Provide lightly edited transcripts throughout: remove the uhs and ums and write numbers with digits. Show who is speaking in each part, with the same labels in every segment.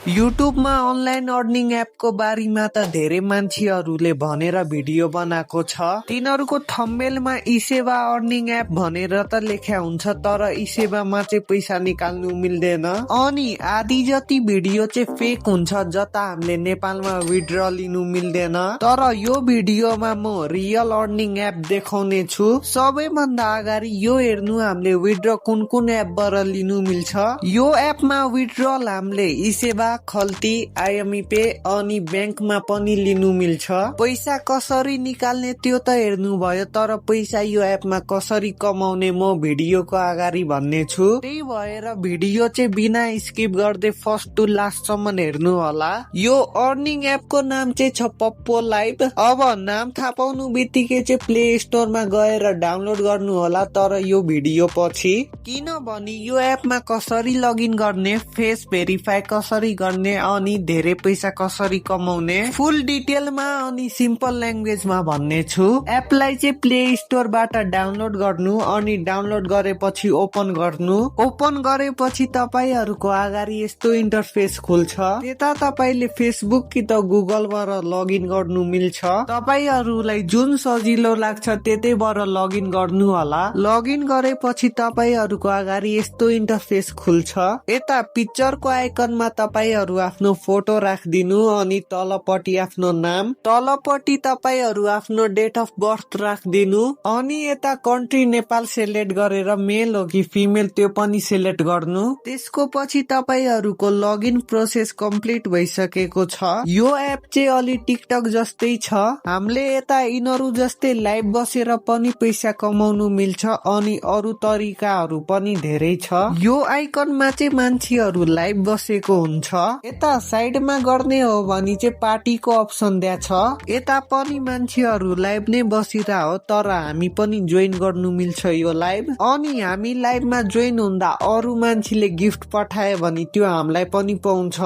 Speaker 1: युट्युबमा online earning एपको बारेमा त धेरै मान्छेहरूले भनेर भिडियो बनाएको छ। तिनीहरूको थम्बनेलमा ई-सेवा अर्निङ एप भनेर त लेख्या हुन्छ, तर ई-सेवामा चाहिँ पैसा निकाल्नु मिल्दैन। अनि आधी जति भिडियो चाहिँ फेक हुन्छ, जता हामीले नेपालमा विथड्र लिनु मिल्दैन। तर यो भिडियोमा म रियल अर्निङ एप देखाउने छु। सबैभन्दा अगाडि यो हेर्नु, हामीले विथड्र कुन एपबाट लिनु मिल्छ। यो एपमा विथड्रल हामीले ई-सेवा, खल्ती, आइएमई पे अनि ब्याङ्कमा पनि लिनु मिल्छ। पैसा कसरी निकाल्ने त्यो त हेर्नु भयो, तर पैसा यो एपमा कसरी कमाउने म भिडियोको अगाडि भन्ने छु। त्यही भएर भिडियो चाहिँ बिना स्किप गर्दै फर्स्ट टु लास्ट सम्म हेर्नु होला। यो अर्निङ एपको नाम चाहिँ छ पप्पो लाइभ। अब नाम थाहा पाउनु बित्तिकै चाहिँ प्ले स्टोरमा गएर डाउनलोड गर्नु होला, तर यो भिडियो पछि। किनभने यो एपमा कसरी लगइन गर्ने, फेस भेरिफाई कसरी गर्ने अनि धेरै पैसा कसरी कमाउने फुल डिटेलमा अनि सिम्पल ल्याङ्ग्वेजमा भन्ने छु। एपलाई चाहिँ प्ले स्टोरबाट डाउनलोड गर्नु अनि डाउनलोड गरेपछि ओपन गर्नु। ओपन गरेपछि तपाईहरूको अगाडि यस्तो इन्टरफेस खुल्छ। त्यता तपाईले फेसबुक कि त गुगलबाट लगइन गर्नु मिल्छ। तपाईहरूलाई जुन सजिलो लाग्छ त्यतैबाट लगइन गर्नु होला। लगइन गरेपछि तपाईहरूको अगाडि यस्तो इन्टरफेस खुल्छ। यता पिक्चरको आइकनमा तपाईहरू आफ्नो फोटो राखिदिनु अनि तलपट्टि आफ्नो नाम, तलपट्टि तपाईहरू आफ्नो डेट अफ बर्थ राखिदिनु अनि यता कन्ट्री नेपाल सिलेक्ट गरेर मेल हो कि फिमेल त्यो पनि सिलेक्ट गर्नु। त्यसको पछि तपाईहरूको लगइन प्रोसेस कम्प्लिट भइसकेको छ। यो एप चाहिँ अलि टिकटक जस्तै छ। हामीले यता यिनीहरू जस्तै लाइभ बसेर पनि पैसा कमाउनु मिल्छ अनि अरू तरिकाहरू पनि धेरै छ। यो आइकनमा चाहिँ मान्छेहरू लाइभ बसेको हुन्छ। यता साइडमा गर्ने हो भने चाहिँ पार्टीको अप्सन दिया छ। यता पनि मान्छेहरू लाइभ नै बसिरा हो, तर हामी पनि जोइन गर्नु मिल्छ यो लाइभ। अनि हामी लाइभमा जोइन हुँदा अरू मान्छेले गिफ्ट पठायो भने त्यो हामीलाई पनि पाउँछ।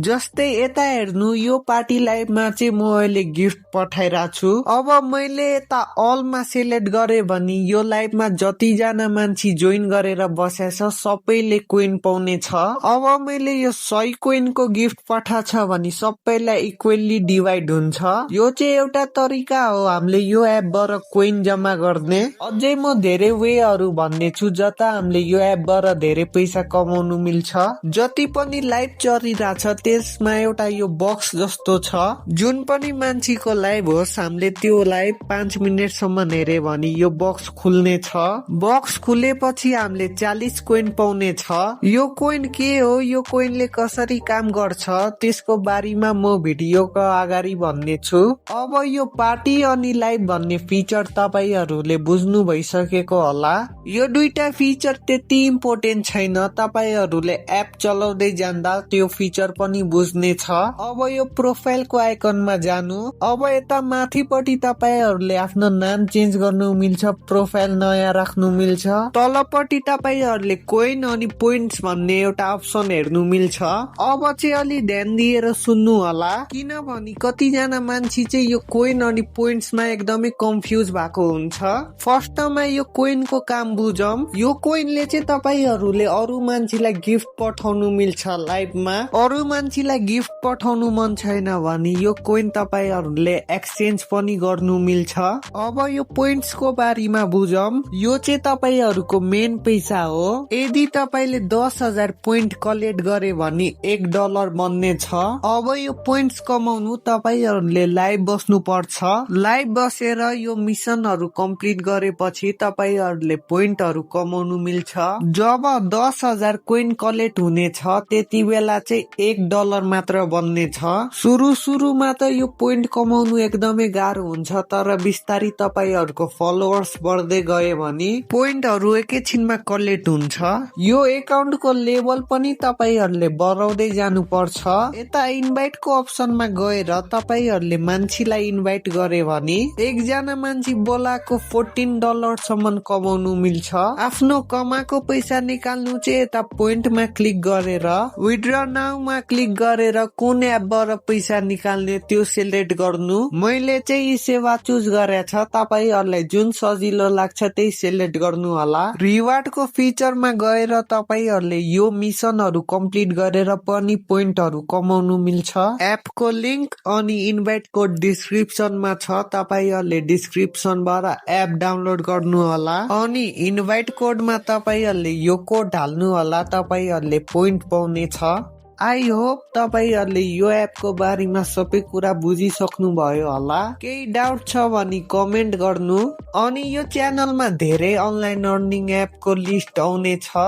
Speaker 1: जस्तै यता हेर्नु, यो पार्टी लाइभमा चाहिँ म अहिले गिफ्ट पठाइरहेको छु। अब मैले यता अलमा सिलेक्ट गरे भने यो लाइभमा जतिजना मान्छे जोइन गरेर बसेछ सबैले कोइन पाउने छ। अब मैले यो 100 कोइनको गिफ्ट पठाछ भने सबैलाई इक्वली डिभाइड हुन्छ। यो चाहिँ एउटा तरिका हो हामीले यो एपबाट कोइन जम्मा गर्ने। अझै म धेरै वेहरू भन्ने छु जता हामीले यो एपबाट धेरै पैसा कमाउनु मिल्छ। जति पनि लाइभ चलिरहेछ त्यसमा एउटा यो बक्स जस्तो छ। जुन पनि मान्छेको लाइभ होस् हामीले त्यो लाइभ 5 मिनटसम्म हेरे भने यो बक्स खुल्ने छ। बक्स खुलेपछि हामीले 40 कोइन पाउने छ। यो कोइन के हो, यो कोइनले कसरी काम गर्छ त्यसको बारेमा म भिडियोको अगाडि भन्ने छु। अब यो पार्टी अनि लाइभ भन्ने फिचर तपाईहरूले बुझ्नु भइसकेको होला। यो दुईटा फिचर त्यति इम्पोर्टेन्ट छैन, तपाईहरूले एप चलाउँदै जाँदा त्यो फिचर पनि बुझ्ने छ। अब यो प्रोफाइलको आइकनमा जानु। अब यता माथिपट्टि तपाईहरूले आफ्नो नाम चेन्ज गर्नु मिल्छ, प्रोफाइल नयाँ राख्नु मिल्छ। तलपट्टि तपाईहरूले कोइन अनि पोइन्ट्स भन्ने एउटा अप्सन हेर्नु मिल्छ। अब चाहिँ अलि ध्यान दिएर सुन्नु होला, किनभने कतिजना मान्छे चाहिँ यो कोइन अनि पोइन्ट्समा एकदमै कन्फ्युज भएको हुन्छ। फर्स्टमा यो कोइनको काम बुझौँ। यो कोइनले चाहिँ तपाईहरूले अरू मान्छेलाई गिफ्ट पठाउनु मिल्छ लाइभमा। अरू मान्छेलाई गिफ्ट पठाउनु मन छैन भने यो कोइन तपाईहरूले एक्सचेन्ज पनि गर्नु मिल्छ। अब यो पोइन्ट्सको बारेमा बुझौँ। यो चाहिँ तपाईहरूको मेन पैसा हो। यदि तपाईले 10,000 पोइन्ट कलेक्ट गरे भने $1 बन्ने छ। अब यो पोइन्ट्स कमाउनु तपाईहरूले लाइभ बस्नु पर्छ। लाइभ बसेर यो मिसनहरू कम्प्लिट गरेपछि तपाईहरूले पोइन्टहरू कमाउनु मिल्छ। जब 10,000 कोइन कलेक्ट हुनेछ त्यति बेला चाहिँ $1 मात्र बन्ने छ। सुरुमा त यो पोइन्ट कमाउनु एकदमै गाह्रो हुन्छ, तर बिस्तारै तपाईहरूको फलोवर्स बढ्दै गयो भने पोइन्टहरू एकैछिनमा कलेक्ट हुन्छ। यो एकाउन्टको लेभल पनि तपाईहरूले बढाउँदै जानु पर्छ। यता इन्भाइटको अप्सनमा गएर तपाईहरूले मान्छेलाई इन्भाइट गरे भने एकजना मान्छे बोलाको $14 सम्म कमाउनु मिल्छ। आफ्नो कमाएको पैसा निकाल्नु चाहिँ यता पोइन्टमा क्लिक गरेर विथड्र नाउमा क्लिक गरेर कुन एपबाट पैसा निकाल्ने त्यो सिलेक्ट गर्नु। मैले चाहिँ ई-सेवा चुज गरेछ, तपाईहरूलाई जुन सजिलो लाग्छ त्यही सिलेक्ट गर्नु होला। रिवार्डको फिचरमा गएर तपाईहरूले यो मिसनहरू कम्प्लिट गरेर पनि पनि पोइन्टहरू कमाउनु मिल्छ। एपको लिंक अनि इन्भाइट कोड डिस्क्रिप्सनमा छ, तपाईहरुले डिस्क्रिप्सनबाट एप डाउनलोड गर्नु होला अनि इन्भाइट कोडमा तपाईहरुले यो कोड हाल्नु होला, तपाईहरुले पोइन्ट पाउने छ। आई होप तपाईहरुले यो एपको बारेमा सबै कुरा बुझिसक्नु भयो होला। केही डाउट छ भने कमेन्ट गर्नु अनि यो च्यानलमा धेरै अनलाइन अर्निङ एपको लिस्ट आउने छ।